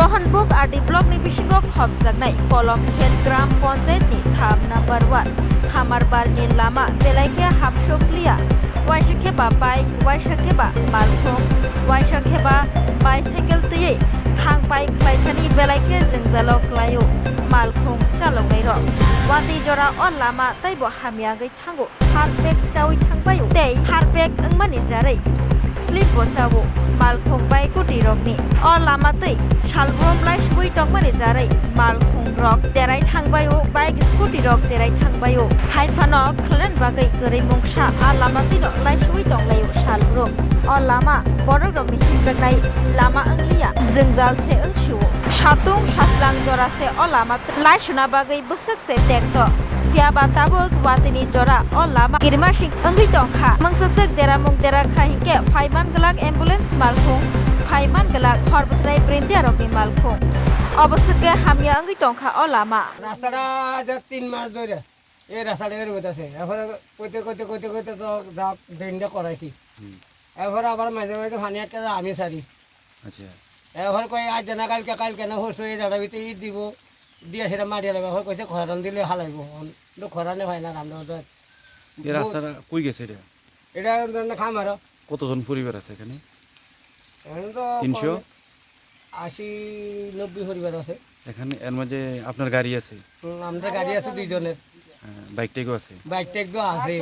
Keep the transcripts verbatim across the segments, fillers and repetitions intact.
Mohanbuk R D block ni bisingo khopjaknai Kolomkhet Gram Panchayat ni tham number one Khamarbar ni lama belai khe hapsok liya. Waisa khe ba bike, waisa khe ba malkhung, waisa khe ba bicycle twiwi thang pai khlai thani belai khe jwngjalo klaio malkhung chaloknai rok. Watwi jora o lama teibo hamya wngwi thango, heart attack chawi thangbaio tei heart attack wngmani jarwi slip bo chao malkhung bai kwtwi rokni. O lama twi salbrum laisugwi tongmani jarwi malkhung rok derai thangbaio, bike scooty rok derai thangbaio. Hai phano khwlwrwni bagwi kwrwi mungsa a lama twino laisugwi tonglaio salbrum. O lama borok rokni himjaknai lama wngliya, jwngjal se wngsio. Satung saslang jora se o lama laisuna bagwi bwswk se tekto. Phiya ba tabuk watwini jora o lama kirima sing wngwi tongkha. Mungsaswk deramung dera kha hinkhe phaiman glak ambulance malkhung, phaiman glak hor bwthwnai brindia rokni malkhung. Oboswk khe hamya wngwi tongkha o lama. রাস্তাটা আজ তিন মাস ধরে এই রাস্তাটা এর মধ্যে আছে। এখন করতে করতে করতে করতে তো যা ড্রেনটা করাইছি। হুম। এরপরে আবার মাঝে মাঝে পানি আটকে যায়, আমি সারি। আচ্ছা। এরপরে কই আজ না কালকে, কালকে না পরশু এই জায়গার ভিতরে ইট দিব, দিয়ে সেটা মাটি লাগবে। এখন কইছে খরান দিলে হালাইবো, এখন তো খরানে হয় না, আমরা তো এই রাস্তাটা কই গেছে এটা? এটা না খামারো। কতজন পরিবার আছে এখানে? এখন তো তিনশো? কম আশি নব্বই পরিবার আছে। এখানে এর মাঝে আপনার গাড়ি আছে? হুম, আমাদের গাড়ি আছে দুইজনের। হ্যাঁ, বাইক টাইকও আছে? বাইক টাইক তো আছে।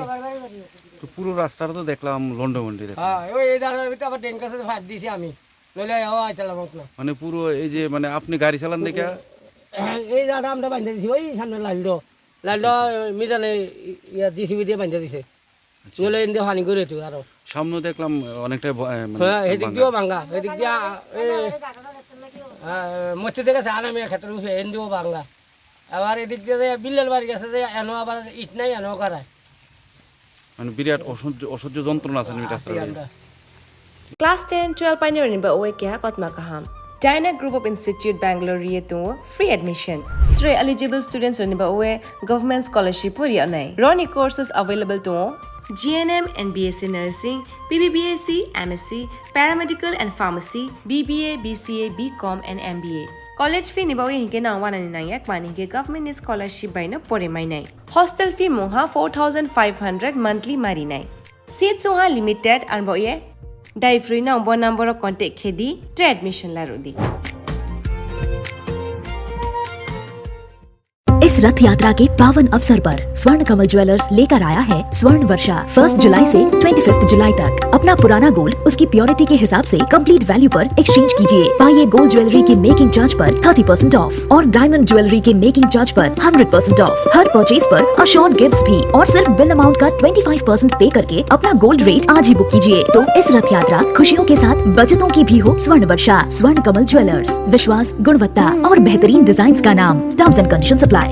তো পুরো রাস্তাটা তো দেখলাম লন্ডভন্ডি দেখলাম। হ্যাঁ, ওই এই জায়গার ভিতরে আবার ড্রেন কাছে ফাঁক দিয়েছি আমি, নইলে ও আইতে লাগতো না। মানে পুরো এই যে, মানে আপনি গাড়ি চালান দেখে? এই জায়গাটা আমরা বাঁধতে দিছি, ওই সামনে লাইলটা, লাইলটা মিজানে ইয়া জেসিবি দিয়ে বাঁধতে দিছে। আচ্ছা। নইলে এনে পানি করে তুই আরো। সামনে দেখলাম অনেকটা ব-, এ, মানে হ্যাঁ, এদিক ভাঙা। দিয়েও ভাঙা, এদিক দিয়ে, আ, এ, আ, মসজিদের কাছে আরামে ক্ষেত্র উঠে, এনে দিয়েও ভাঙা। আবার এদিক দিয়ে যে বিল্লাল বাড়ি গেছে যে এনো আবার ইট নাই, এনো করায়। মানে বিরাট অসহ্য, অসহ্য যন্ত্রণা আছে নি রাস্তার আছি মধ্যে? আমরা। Class ten, twelve painirokni ba oe keha kotma kaham. Dyna Group of Institute Bangalore ri tongo free admission. Tre eligible students rokni ba oe government scholarship pori anai. Roni courses available tongo G N M and B S C Nursing, B B B S C, M S C, Paramedical and Pharmacy, B B A, B C A, B Com and M B A. College fee ni ba oe hinke nang wanani nangya kmani hinke government ni scholarship bai no pore mainai. Hostel fee mungha four thousand five hundred monthly marinai. Seat sungha limited, arbo ye dai free nang bo number o contact khedi, tre admission larudi. इस रथ यात्रा के पावन अवसर पर स्वर्ण कमल ज्वेलर्स लेकर आया है स्वर्ण वर्षा। फर्स्ट जुलाई से ट्वेंटी फिफ्थ जुलाई तक अपना पुराना गोल्ड उसकी प्योरिटी के हिसाब से कंप्लीट वैल्यू पर एक्सचेंज कीजिए। पाइए गोल्ड ज्वेलरी के मेकिंग चार्ज पर थर्टी परसेंट ऑफ और डायमंड ज्वेलरी के मेकिंग चार्ज पर हंड्रेड परसेंट ऑफ। हर परचेज पर अश्योर्ड गिफ्ट्स भी और सिर्फ बिल अमाउंट का ट्वेंटी फ़ाइव परसेंट पे करके अपना गोल्ड रेट आज ही बुक कीजिए। तो इस रथ यात्रा खुशियों के साथ बचतों की भी हो। स्वर्ण वर्षा, स्वर्ण कमल ज्वेलर्स, विश्वास, गुणवत्ता और बेहतरीन डिजाइन्स का नाम। Terms and conditions apply.